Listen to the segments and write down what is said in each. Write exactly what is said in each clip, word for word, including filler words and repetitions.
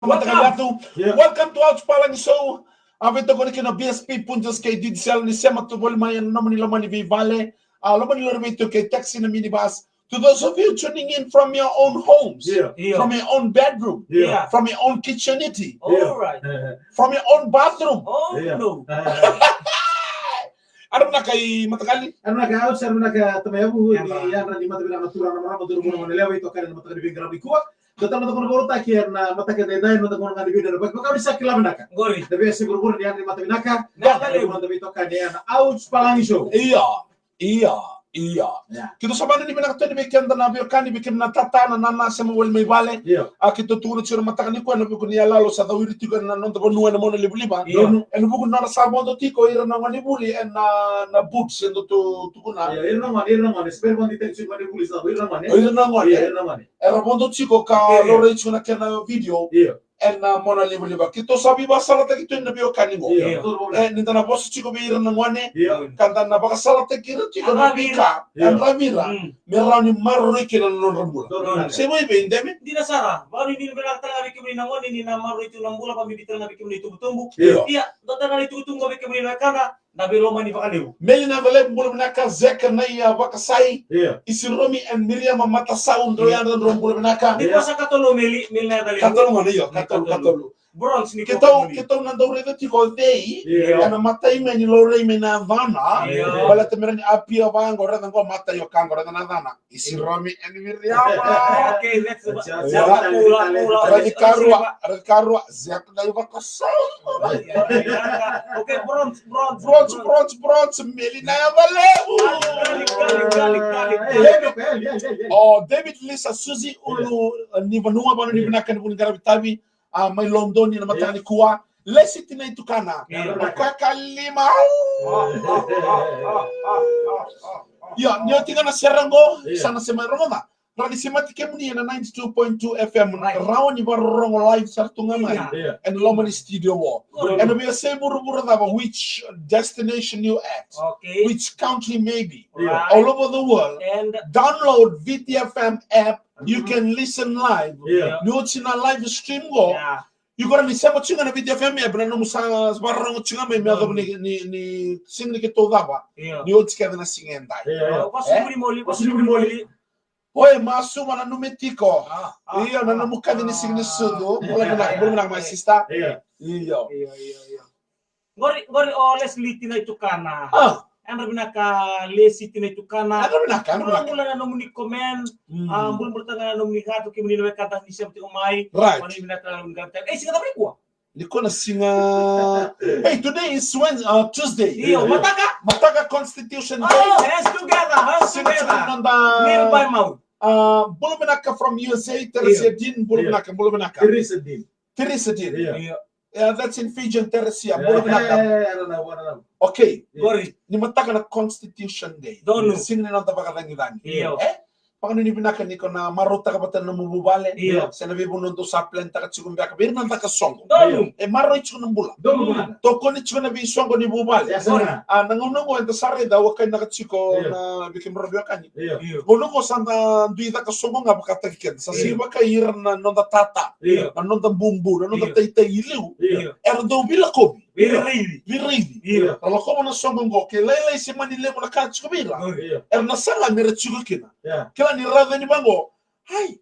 Welcome. Welcome to Ouch Palagi Show. A veitokoni kina B S P Punjas kei D J Sel ni sema tu voli mai ena nomuni loma ni veivale. A loma ni lori veitu kei taxi na minibus. To those of you tuning in from your own homes, from your own bedroom, from your own kitchenity, from your own bathroom. Aro vinaka i mataqali. Aro vinaka Ouch, aro vinaka Tamayavu, ni yadra ni mata vinaka na turaga na marama, turaga na marama, lewe i toka na mataqali veiqaravi kua. Dua tale na cakacaka ni vakarautaki ena mataka edaidai, ena mataka ni gauna ga ni vei na vaka, vaka ni sa kila vinaka. Qori. Na veiyasai vuravura ni yadra ni mata vinaka. Na yadra ni mata vinaka. Ena Ouch Palagi Show. Ia, ia, ia. Keitou sa vakanuinui vinaka tu yani vei keda na veiwekani, vei keda na tata, na nana, sema voli mai vale. A keitou tukuna tiko na mataka nikua ena vuku ni yaloyalo sa cawiri tiko ena noda vanua ena Mona Livaliva. Ena vuku ni nona sa vodo tiko ira na gonevuli ena, na boots e dua tu, tukuna. Ira na gone, ira na gone, se bera ni tiko gonevuli sa, ira na gone. Ira na gone. Era vodo tiko ka laurai tiko na kena video ena Mona Livaliva. Keitou sa veivakasalataki tu ena veiwekani qo. E, ni da na vosa tiko vei ira na gone, ka da na vakasalataki ira tiko na veika e yadravi ira. Me rawa ni maroroi kina na nodra bula. Se vei vei David? Dina sara, vakanuinui vinaka tale ga vei kemuni na gone ni na maroroi tu na bula, vakabibi tale ga vei kemuni itubutubu. Ia, dua tale ga na itukutuku vei kemuni na wekada. Na veilomani vakalevu. Meli na yacalevu bula vinaka, Zekanaia Vakasai. Isiromi and Miriama Matasau, drau yadra drau bula vinaka. Ni ko sa katolu Meli, Meli na yacalevu. Katolu gona, io, katolu, katolu. Bronze ni ko. Keitou, keitou na dau raica tiko o cei ena matai mai ni laurai mai na yacana. Baleta me rawa ni apia vaqo, raica qo matai o ka qo, raica na yacana. Isiromi and Miriama. Okay, next. Raica karua, raica karua, Zekanaia Vakasai. Okay, bronze, bronze, bronze, bronze, bronze, Meli na yacalevu. O David, Lisa, Suzy, Ulu, e, ni vanua, vakanuinui vinaka ena vuku ni qaravi tavi, a, mai Lodoni ena mataka nikua. Lesi Tinai Tukana. O koya ka lima. Ia, ni oti ga na sere qo, sa na sema, rogoca. Rawa ni semati kemuni ena ninety-two point two F M, rawa ni vakarorogo live sara tu ga mai ena loma ni studio qo. Ena veiyasai vuravura cava, which destination you at, which country maybe, all over the world, download V T F M app, you can listen live. Ni oti na live stream qo, iko rawa ni sema tiko ga na V T F M app, na nomu sa vakarorogo tiko ga mai me yacova ni, ni, ni siga ni keitou cava. Ni oti kece na siga edai. Oi, masu, ma nanumi tiko. Io, na nomu kaci ni siga ni sucu. Bula vinaka, bula vinaka, my sister. Io. Qori, qori o Leslie Tinai Tukana. Yadra vinaka Lesi Tinai Tukana. Yadra vinaka, yadra vinaka. Bulabula na nomuni comment. Bulabula tale ga na nomuni gatu, kemuni na wekada ni sema tiko mai. Right. Vakanuinui vinaka na nomuni gatu. E, siga cava nikua? Nikua na siga. Hey, today is Wednesday, uh, Tuesday. Io, mataka? Mataka Constitution Day. Oh, hands together, hands together. Siga tiko na noda nearby mount. Uh, bula vinaka from U S A, Teresia Dean, bula vinaka, bula vinaka. Teresa Dean. Teresa Dean. Io. Yeah, that's in Fijian, Teresia. Bula vinaka. Okay. Qori. Ni mataka na Constitution Day. Donu. Siga ni noda vakacagicagi. Io. E? Vakanuinui vinaka ni ko na marautaka vata na nomu vuvale. Io. Se na veivanua dou sa plantaka tiko beka vei ira na caka soqo. Donu. E maroroi tiko na bula. Donu. Tokoni tiko na veisoqo ni vuvale. Yes, sir. A, na gauna qo eda sa raica, au a kainaka tiko na vei kemudrau veiwekani. Io. Gauna qo sa da dui caka soqo ga vakataki keda. Sa sega ni vaka ira na noda tata. Io. Na noda bubu, na noda taitai i liu. Io. Era dau veilakovi. Veiraici. Veiraici. Io. Ra lakova na soqo qo, ke lailai se mani levu na ka tiko vei ira. Io. Era na saga me ra tiko kina. Kila ni ra cani vaqo. Ai.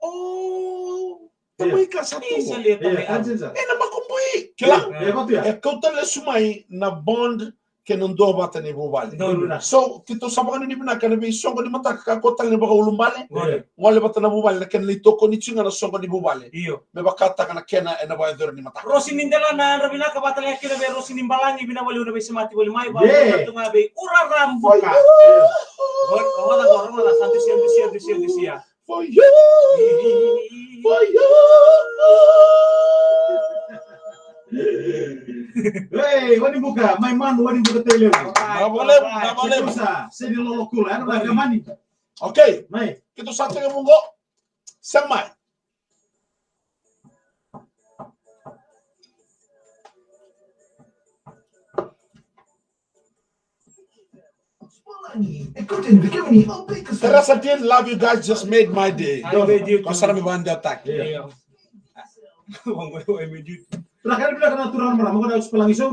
O, tamai ka sa tu. Io. E na makubui. Kila. E kauta lesu mai na bond kei na duavata ni vuvale. So, keitou sa vakanuinui vinaka na veisoqo ni mataka ka koto tale ni vakaulubale. Gole vata na vuvale na kena lai tokoni tiko ga na soqo ni vuvale. Io. Me vakataka na kena ena vakayacori ni mataka. Rosi ni Delana, yadra vinaka vata tale ga kina vei Rosi ni Balagi, vinaka vakalevu na veisemati voli mai, vata tu ga vei Ura Rabuka. Rogoca, rogoca, sa dusia, dusia, dusia, dusia. For you, for you. Ei, Wanibuka, mai Manu, Wanibuka Tailevu. Vinaka vakalevu, vinaka vakalevu. Sedi Lolokula, yadra vinaka mani. Okay. Mai. Keitou sa teke vuqo. Sema mai. Teresa Dean, love you guys, just made my day. Ko sa na mai vakadewataki. Vinaka, vinaka na turaga, marama, qo na Ouch Palagi Show, a,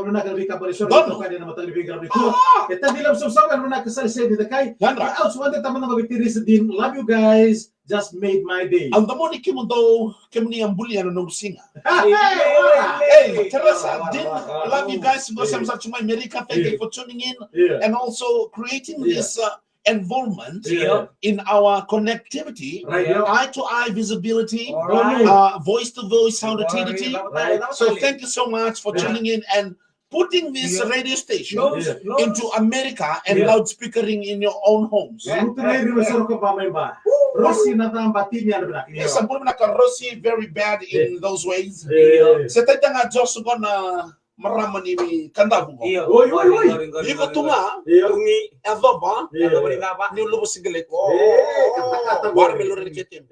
vinaka na veika bale soro, toka ni na mataka ni veiqaravi nikua. E tadi lava savasava, vinaka sara se ni dakai. Au sa vata tama na vakaitiri sa Dean, love you guys, just made my day. Au da moni kemudou, kemuni a bulia na noqu siga. Hey, Teresa, Dean, love you guys, qo sema sara tu mai America, thank you for tuning in and also creating this, uh, involvement in our connectivity, eye to eye visibility, voice to voice solidarity. So thank you so much for tuning in and putting this radio station into America and loudspeakering in your own homes. Rosi na caba tini ana vinaka. Yes, I'm gonna Rosi very bad in those ways. Se taita ga Josh gona marama ni Kadavu qo. Oi, oi, oi. Iko tu ga. Io. Yacova. Yacova ni cava? Niu luvu sigaleti. E, katakata. Watermelon ni ketem.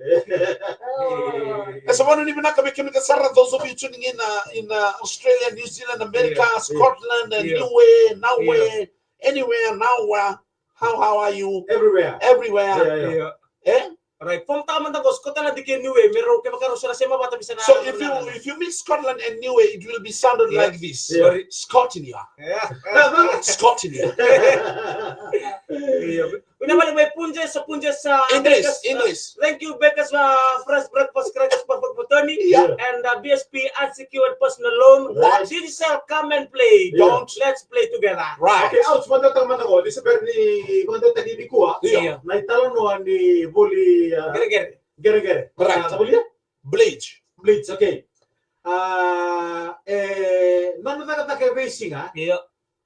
E sa vanu ni vinaka vei kemuni ka sara, those of you tuning in, uh, in, uh, Australia, New Zealand, America, Scotland, uh, Niue, Naue, anywhere, nowhere. How, how are you? Everywhere. Everywhere. Yeah, yeah. Eh? Right. From tamata qo Scotland ke Niue, me rau kevaka rau sara sema vata vei sa na. So if you, if you mix Scotland and Niue, it will be sounded like this. Yeah. Scotland. Yeah. Scotland. Vinaka vakalevu vei Punjas, Punjas, uh, English, English. Thank you, Bakers, uh, Fresh Breakfast Crackers, Perfect for Tony, and, uh, B S P unsecured personal loan. What? Digital, come and play. Don't. Let's play together. Right. Okay, Ouch, vakadeitaka mada qo, ni se bera ni vakadeitaki nikua. Io. Na italanoa ni voli, uh, qereqere. Qereqere. Right. Uh, na volia? Blades. Blades, okay. Uh, e, nona cakacaka e veisiga. Io.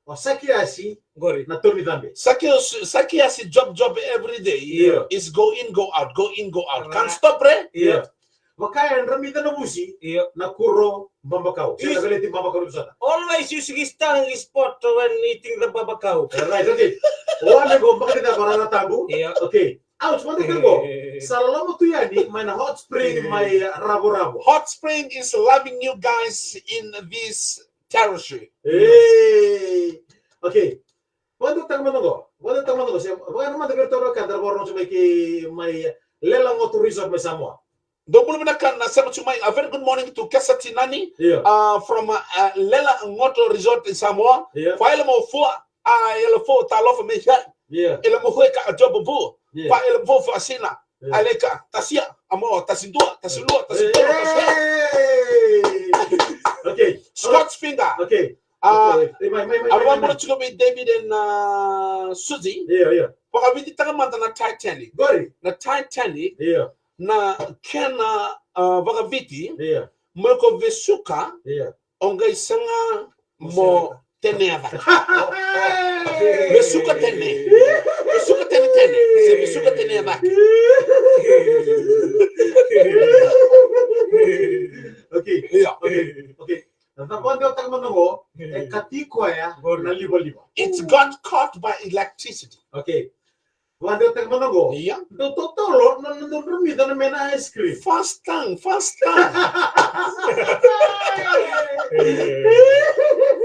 O Sakiasi, qori, na toni cabe. Sakiasi, Sakiasi job, job every day. Io. Is go in, go out, go in, go out. Can't stop, re? Io. Vaka e dramica na vusi, io, na kuro babakau. Se na veleti babakau ni vosota. Always using his tongue, his spot when eating the babakau. Right, okay. O ame qo, baka ni cava, Rara Tabu? Io. Okay. Ouch, vakadeitaka qo. Sa loloma tu yani mai na Hot Spring mai Ravoravo. Hot Spring is loving you guys in this territory. Hey. Okay. Vakadeitaka mada qo. Vakadeitaka mada qo. Se vaka na mada vei iratou na ka da vakarorogo mai ki mai Lela Goto Resort mai Samoa. Dou bula vinaka na sema tu mai. A very good morning to Kesa Tinani, io, uh, from, uh, uh, Lela Goto Resort in Samoa. Io. Fai la mo fua, a, ela fo talofa me hia. Io. Ela mo hue ka a job bu. Io. Fa ela mo fo asina. Io. Aleka, tasia, amo, tasi dua, tasi lua, tasi tolu, tasi lua. Hey! Okay. Scotch finger. Okay. Ah, okay. Mai, mai, mai, mai, mai. Au na vabula tiko vei David and, uh, Susie. Io, io. Vakavititaka mada na Titanic. Qori. Na Titanic. Io. Na kena, uh, vakaviti. Io. Mo iko vesuka. Io. O qai saga mo tenea cake. Vesuka tene. Vesuka tene tene. Se vesuka tenea cake. Okay. Io. Okay. Okay. Na cava o deitaka mada qo, e kati koya na livaliva. It got caught by electricity. Okay. Vakadeitaka mada qo. Io. Dou totolo na, na, na, na, na, na ice cream. Fast tongue, fast tongue.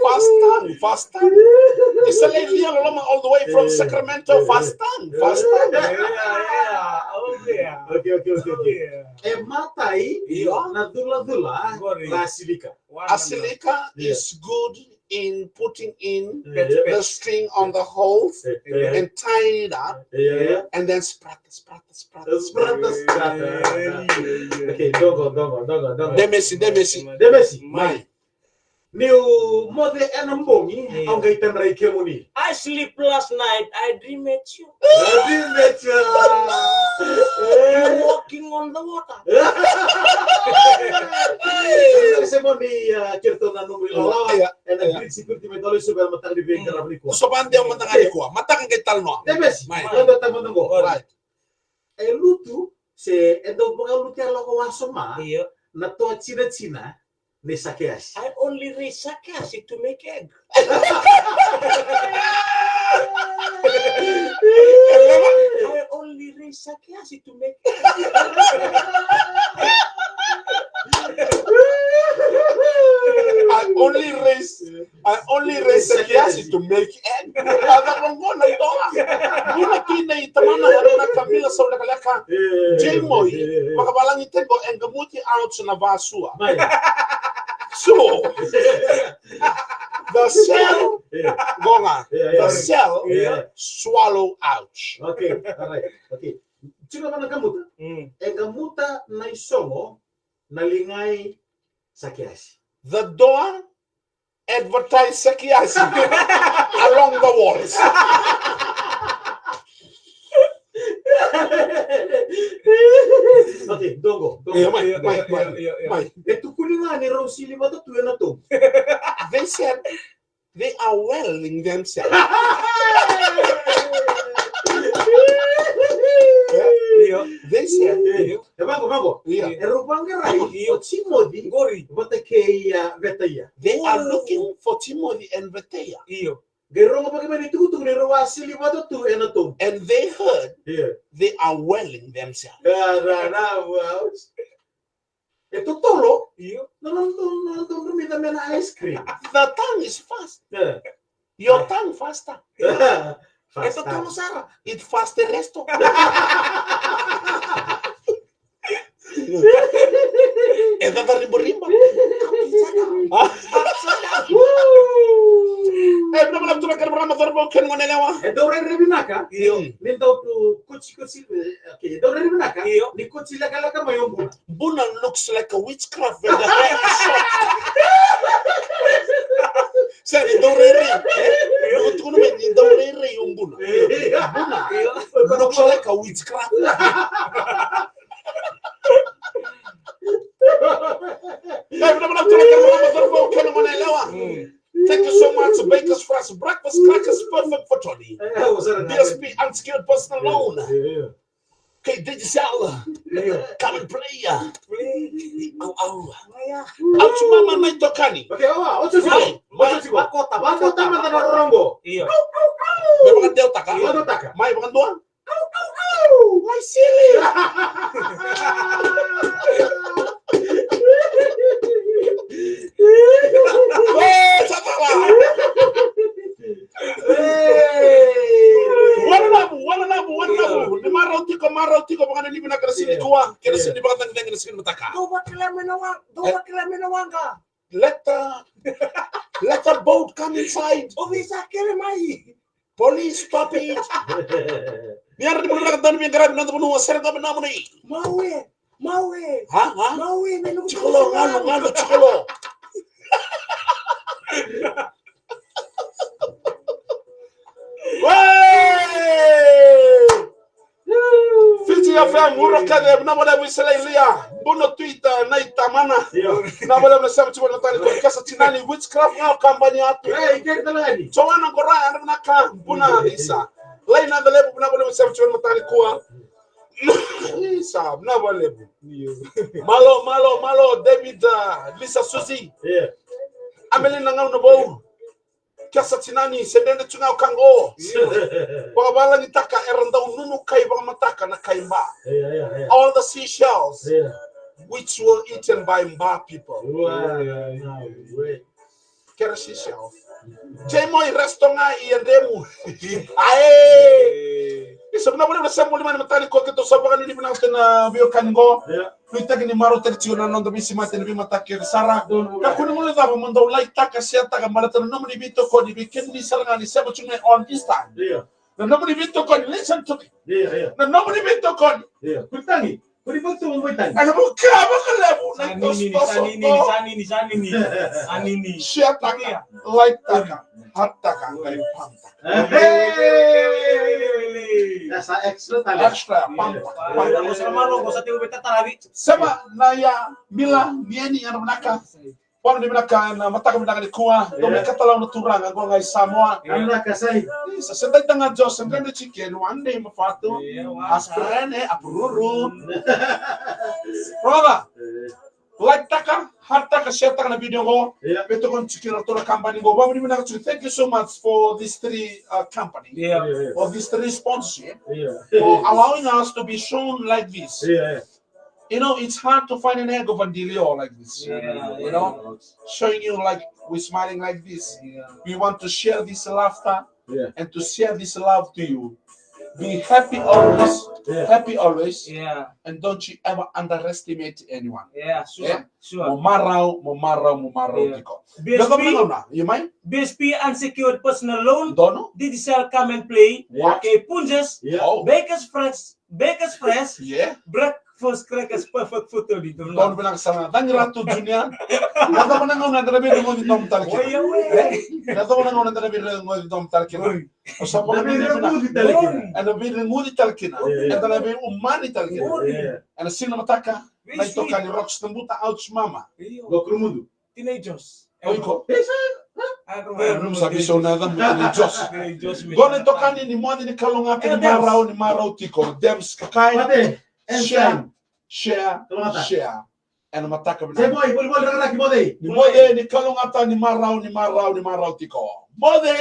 Fast tongue, fast tongue. Isa lai lia loloma all the way from Sacramento. Fast tongue, fast tongue. Yeah, yeah. Oh, yeah. Okay, okay, okay, okay. Oh, yeah. E matai, io, na culacula, qori, na asilika. Asilika, yeah, is good in putting in, yeah, the string on the holes, yeah, and tying it up, yeah, and then sprata, sprata, sprata. Sprata, sprata. Okay, dongo, dongo, dongo, dongo. Demesi, demesi. Demesi. Mai. Niu moce ena bogi, yeah, au qai tadrai kemuni. I sleep last night, I dream at you. I dream at you. You walking on the water. Sema ni, uh, kiratou na nomu ilawalawa. Io, io. Ena grid security mai Toloisa vei mataka ni veiqaravi nikua. Sa vakadewa mataka nikua. Mataka qai talanoa. Demesi. Mai. Mataka mataka qo. Right. E lutu, se e dau vakalutu e lako wasoma, io, na toa tinatina ni Sakeasi. I only raise Sakeasi to make egg. I only raise Sakeasi to make egg. I only raise, I only raise Sakiasi to make egg. A cava qo na toa? Bula tu i nei tamana, era na Kamila Saulekaleka. Jay Moi, vakavalagi tiko e qamuti out na vasua. So, the shell, qo ga, the shell swallow out. Okay, all right. Okay. Tiko na kamuta. E qamuta na isogo na ligai Sakiasi. The door advertise Sakiasi along the walls. Okay, dongo, dongo. Io, mai, mai, mai, mai. E tukuni ga ni rau sili vata tu ena tobu. They said they are welling themselves. Io. They said, io. E vaqo, vaqo. Io. E rau vaqarai o Timoci vata kei Vetaia. They are looking for Timoci and Vetaia. Io. Qai rogo vaka mai na itukutuku ni rau a sili vata tu ena tobu. And they heard they are welling themselves. E totolo. Io. Na, na, na, na, na, na, na, na ice cream. The tongue is fast. Your tongue faster. E totolo sara. It faster resto. E tata riboriba. E, vinaka vakalevu turaga kei na marama, cauravou kei na goneyalewa. E dau rairai vinaka. Io. Ni dau tu kotsi, kotsi, e, okay, e dau rairai vinaka. Io. Ni kotsi lekaleka mai o Buna. Buna looks like a witchcraft when the hair is short. Sa ni dau rairai. Io. Ni tukuna mai ni dau rairai o Buna. Io. Buna looks like a witchcraft. E, vinaka vakalevu turaga kei na marama, cauravou kei na goneyalewa. Thank you so much, Baker's Fresh Breakfast Crackers, perfect for Tony. D S P, unsecured personal loan. Kei Digicel, come and play. Au, au. Au tu mama na itokani. Okay, au, au tu. Mai, mai. Vakota, vakota, vakota, mada na rorogo. Io. Au, au, au. Me vakadeutaka. Io. Vakadua. Mai, vakadua. Au, au, au! Mai sili! Oi, sa tala! Oi! Wananavu, wananavu, wananavu! Ni marau tiko, marau tiko, vaka na livi na kara sini kua, kena sini vakatagitagi na sini mataka. Dou vakila mai na wa-, dou vakila mai na waqa. Let the, let the boat come inside. O vei sa kele mai? Police, stop it. Ni yadra ni bula vinaka, dau ni veiqaravi, noda vanua, sere, dau vinaka, muni. Mawe, mawe. Ha, ha? Mawe, me nuku. Tikolo, galu, galu, tikolo. Wee! Fiji F M, Uro Kece, vinaka vakalevu Isela Ilia, Buno Twitter, na itamana. Io. Vinaka vakalevu na sema tiko na tani ko Kesa Tinani, Witchcraft ga o kabani atu. Ei, kei talani. Joana Qora, yadra vinaka, Buna Isa. Lai na Calevu, vinaka vakalevu na sema tiko na tani kua. Isa, vinaka vakalevu. Io. Malo, malo, malo, David, uh, Lisa Susi. Io. Amelina Gauna Vou. Kesa Tinani, se dredre tu ga o ka qo. Vakavalagitaka era dau nunu kai vakamataka na kai ba. All the seashells which were eaten by ba people. Kera seashell. Jay Moi, resto ga i Adremu. Ae. Isa, vinaka vakalevu na sema voli mai na mataka nikua, keitou sa vakanuinui vinaka tu na veiwekani qo. Nuitaki ni marautaki tiko na noda veisemati ena veimataka kece sara. Kakua ni guilecava mo dou like taka, share taka, baleta na nomuni veitokoni vei kemuni sara ga ni sema tu mai on this time. Io. Na nomuni veitokoni, listen to me. Io, io. Na nomuni veitokoni. Io. Kuri tagi, kuri vatu mo mai tagi. Ena vuka vakalevu na tositoso. Sa nini, sa nini, sa nini. Share taka, like taka, heart taka, qai pam taka. Sa extra tale. Extra, pam taka, pam taka. Sema na ya, Mila, Nieni, yadra vinaka. Vakanuinui vinaka ena mataka vinaka nikua, dou mai katalau na turaga qo ga i Samoa. Vinaka sai. Isa, se dai taga jo, se dredre chicken, one day mafatu. Aspirine, apururu. Brother, like taka, heart taka, share taka na video qo. Veitokoni tiko kina ratou na kabani qo. Vakanuinui vinaka tiko. Thank you so much for these three, uh, company. Or these three sponsorship. For allowing us to be shown like this. You know, it's hard to find an egg of a dilio like this. Yeah. You know, showing you like we're smiling like this. Yeah. We want to share this laughter, yeah, and to share this love to you. Be happy always. Yeah. Happy always. Yeah. And don't you ever underestimate anyone. Yeah, sure. Yeah? Sure. Mo marau, mo marau, mo marau, yeah, tiko. B S P, you mind? B S P unsecured personal loan. Donu? Digicel Come and Play. What? Kei Punjas. Yeah. Oh. Baker's Fresh. Baker's Fresh. Yeah. Breakfast crackers perfect for thirty dollars. Donu vinaka sara. Cagi Ratu Junior. Na cava na gauna eda na veireguci dom tale kina? Oi, oi. Eh? Na cava na gauna eda na veireguci dom tale kina? Oi. O sa vaka na veireguci tale kina. Oi. Eda na veireguci tale kina. Oi. Eda na veiumani tale kina. Oi. Ena siga na mataka. Na itokani Rocks na buta, ouch mama. Io. Go Kurumudu. Tinai Jos. Oi ko. Pesa. Ah, ko. Eh, vamos a ver se o nada, Tinai Jos. Tinai Jos, me. Gone tokani ni moce ni kalougata ni marau, ni marau tiko. Dems Kakai. Mate. Share. Share. Kalougata. Share. Ena mataka vinaka. Se boy, boy, boy, raraki, moce. Ni moce ni kalougata ni marau, ni marau, ni marau tiko. Moce.